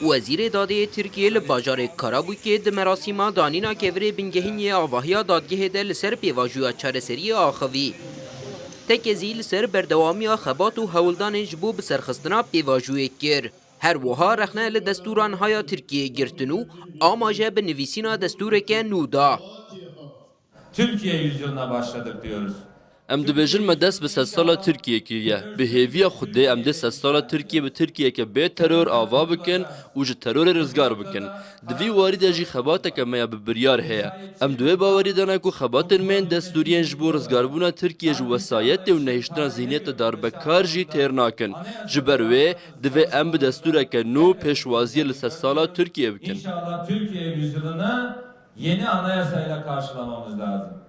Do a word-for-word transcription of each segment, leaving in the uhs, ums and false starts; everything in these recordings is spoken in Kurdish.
Wezîrê Dadê yê Tirkiyê li bajarê Karabûkê di merasîma danîna kevirê bingehîn yê avahiya dadgehê de li ser pêvajoya çareseriyê axivî. Tekezî li ser berdewamiya xebat û hewldanên ji bo biserxistina pêvajoyê kir. Her wiha rexne li destûra niha ya Tirkiyê girtin û amaje bi nivîsîna destûreke nû da. Türkiye yüzyılına başladık diyoruz. Em dibêjin me dest bi sedsala Tirkiyê kiriye. Bi hêviya Xwedê em dê sedsala Tirkiyê bi Tirkiyeke bê teror ava bikin û ji terorê rizgar bikin. Di vî warî de jî xebateke me ya bi biryar heye. Em di wê bawerî de ne ku xebatên me yên destûriyên ji bo rizgarbûna Tirkiyê ji wesayetê û nehiştina zihniyeta darbekar jî têr nakin. Ji ber wê divê em bi destûreke nû pêşwaziyê li sedsala Tirkiyê bikin. İnşallah Türkiye yüzyılına yeni anayasayla karşılamamız lazım.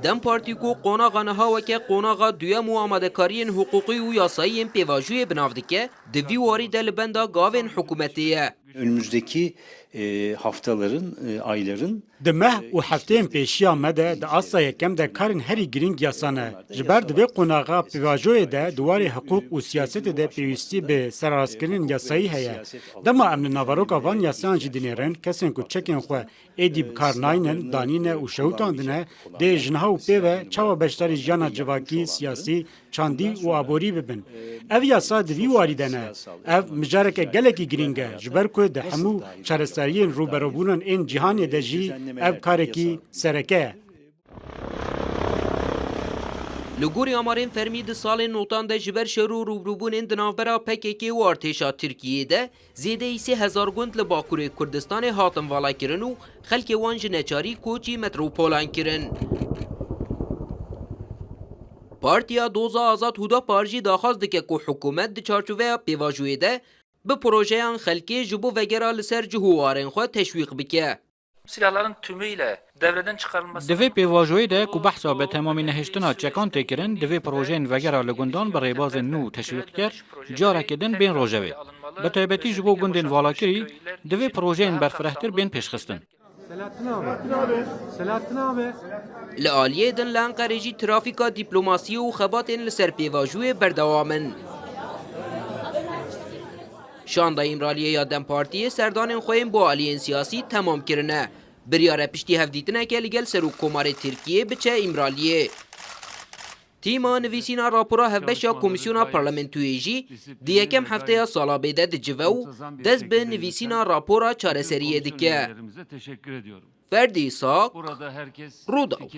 DEM Partî ku qonaxa niha weke qonaxa duyem û amadekariyên hiqûqî û yasayî yên pêvajoyê bi nav dike, di vî warî de li benda gavên hikûmetê ye. Önümüzdeki, e, haftaların, e, ayların, Di meh û hefteyên pêşiya me de di asta yekem de karên herî girîng yasa ne. Ji ber di vê qonaxa pêvajoyê de di warê hiqûq û siyasetê de pêwîstî bi serarastkirinên yasayî heye. Dema em li naveroka van yasayan jî dinêrin, kesên ku çekên xwe êdî bi kar naynin, danîne û şewitandine, dê ji niha û pê ve çawa beşdarî jiyana civakî, siyasî, çandî û aborî bibin. Ev yasa di vî warî de ne. Ev mijareke gelekî girîng e, ji ber ku di hemû çareseriyên rûberûbûnan ên cîhanê de jî ev karekî sereke ye. Li gorî amarên fermî di salên notan de ji ber şer û rûbirûbûnên di navbera P K K û artêşa Tirkiyê de zêdeyî sê hezar gund li Bakurê Kurdistanê hatin valakirin û xelkê wan ji neçarî koçî metropolan kirin. Partiya Doza Azad Hudapar jî daxwaz dike ku hikûmet di çarçoveya pêvajoyê de bi projeyan xelkê ji bo vegera li ser cih û warên xwe teşwîq bike. Silahların tümüyle devreden çıkarılması Di vê pêvajoyê de ku behsa bi temamî nehiştina çekan tê kirin, divê projeyên vegera li gundan bi rêbazên nû teşwîq kir, careke din bên rojevê. Bi taybetî ji bo gundên valakirî, divê projeyên berfirehtir bên pêşxistin. Selahattin abi. Selahattin abi. Li aliyê din li Enqerê jî trafîka dîplomasiyê û xebatên li ser pêvajoyê berdewam in. Şanda Îmraliyê ya DEM Partiyê serdanên xwe yên bo aliyên siyasî temam kirine. Biryar e piştî hevdîtineke li gel Serokkomarê Tirkiyê biçe Îmraliyê. Tîma nivîsîna rapora hevbeş ya Komîsyona Parlamentoyê jî di yekem hefteya sala bê de dicive û dest bi nivîsîna rapora çareseriyê dike. Ferdî Sak, Rûdaw.